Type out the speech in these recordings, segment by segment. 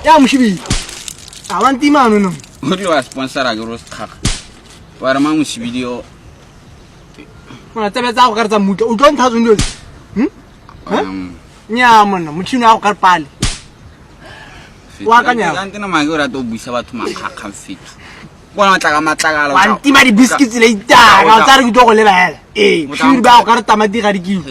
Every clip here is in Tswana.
Ya moshibidi. A wa ntima ano no. O rile wa sponsora ke ro sekgaga. Wa re mang moshibidi o. Mona tsebe tsa go ka re tsa mmutla. O tlo ntha tsone dilo. Nya monna, motšhini wa go ka re pale. O akanya. Kante na mage o rata o buisa batho makgakga fetho. Bona tla ka matlakala. Wa ntima di-biscuits le itaka, o tsa re ke tlo go leba hela. Ee, moshibidi ba go ka re tamati ga di kilo.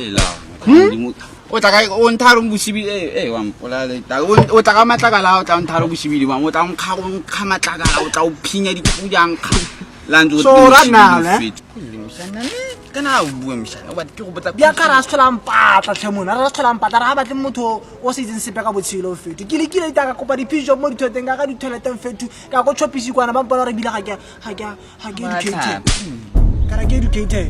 O tla ka o ntharo bosibidi eh eh wa mpola le ta o tla ka matlakala o tla o ntharo bosibidi wa o tla o nkga o nkga matlakala o tla o phinya ditlhako di a nkga la ntse o So, ra nna, ne? Kana o bue mshana o batla ke go botsa Bja ka ra se tlhola mpatla tlhe mona, ra se tlhola mpatla, ra ga batle motho o se itseng sepe ka botshelo fetho. Ke lekile itaka kopa di-piece mo ditholeteng ka ka ditholeteng fetho, ka ko chopisi kwana ba mpona gore ebile ga ke ga ke ga ke educated. Ka ra ke educated.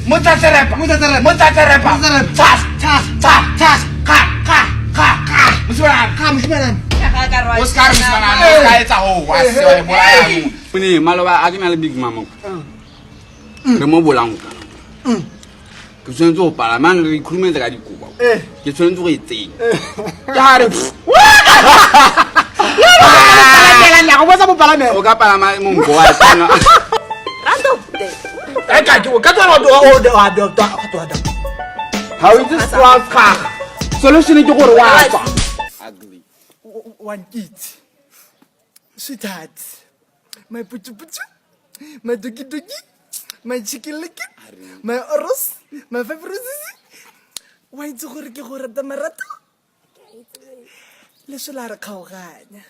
Motlatserepa motlatserepa tshas tshas tshas tshas kga kga kga kga mosimane Ga mosimane. o se ka re mosimane o ka etsa ho wa se wa bolaya mo ne maloba a ke na le big mama re mo bolang ka ke tshwanetse go palama re ikhurumetse ka dikobo ke tshwanetse go e tsenya ke ga re Palamela, go botsa bopalamelo. o ka palama monko wa tsena E ka ke o ka tswa o o adopt o adopt. Ha o itse sekgowa sekgaga solution ke gore wa tswa ugly Wa nkitse. Sweetheart. My puchu puchu. My doki doki. My chicken licken. My oros. My five roses. Wa itse gore ke go rata marato. Leso la re kgaoganya.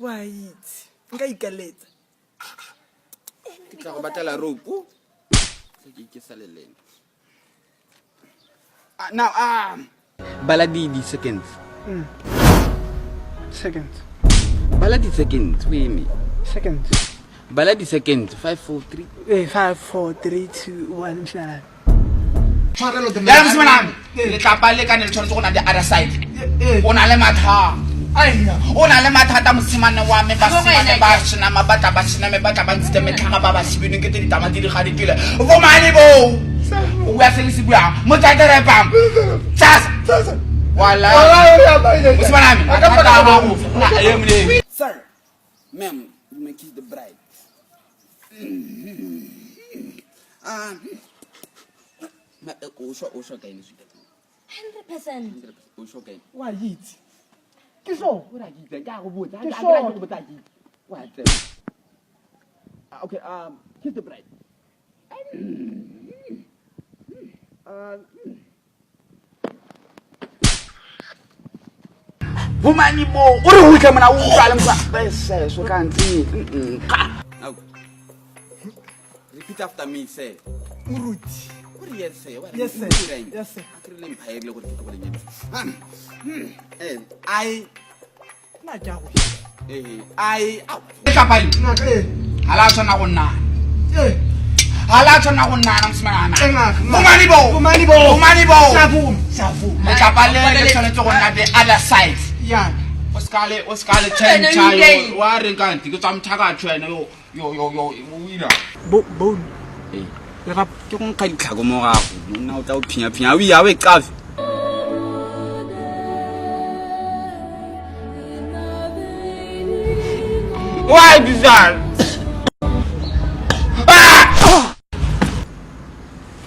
Wa itse. Nka ikaletsa. Ke tla go batlela rope se ke ke sa leleng. Now bala di di seconds. Seconds. Bala di seconds o eme. Seconds. Bala di seconds 5 4 3 Eh 5 4 3 2 1 mshana. Ya mosimane letlapa le kane le tshwanetse go na the other side. O na le mathata. O na le mathata mosimane wa me basimane ba senama ba tla ba sename ba tla ba ntshitse metlhaga ba ba sebineng ke tse ditamati di gadikile. Bomane bo. O bua se le se buang. Motsaterepang. Tsasa. Wala. Mosimane wa me. Mathata a gago. Na e mole. Sir. Ma'am, you may kiss the bride. O sure o sure ka eng sweetheart? 100%. O sure ka eng? Wa itse. Ke so. O ra ke itse, ke a go botsa. Ke Ke sure. a go botsa ke itse. Wa tseba. Okay, kiss the bride. Vumani bo, o re utlwe mona o utlwa le motho. Beseso ka ntse. Repeat after me, sir. Moruti. O re yes sir. Wa re Yes sir. o dira eng? Yes sir. A ke re le mphaerile gore ke tlo go le nyadisa. I Nna ke a go. I au. Letlapa le. Nna ke. Ha la tshwana go nnana. Eh. Ha la tshwana go nnana mosimane. Eh, ngaka, ngaka. Vumani bo. Vumani bo. Vumani bo. Savuma. Savuma. Letlapa le le tshwanetse go nna the other side. Ya. O ska le o ska le change yo. Wa reng ka ntse ke tswa mothakatho wena yo yo yo yo o ira. Bo bone. Eh. Le rap. Ke go nkga ditlhako mo gago. Monna o tla o phinya phinya. O ya o e qafe. Why design?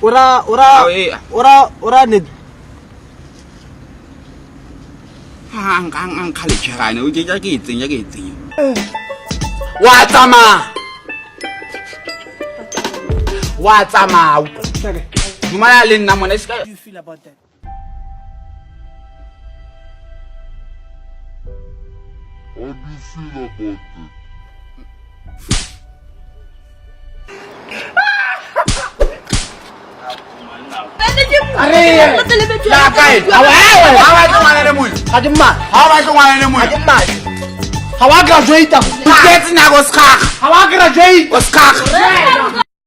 Ora ora Oh, eh. ora ora ne. Ha nka nka le tshegane o ke ja ke e tsenya ke e tsenya. Wa tsamaya. Wa tsamaya. Dumela le nna mona se ka How do you feel about that? How do you feel about that? La kae? Ha wa batle ngwana le mona. Ga ke mma. Ha o batle ngwana le mona. Ga ke mma. Ga wa graduate. O tletse nako sekgaga. Ga wa graduate. O sekgaga.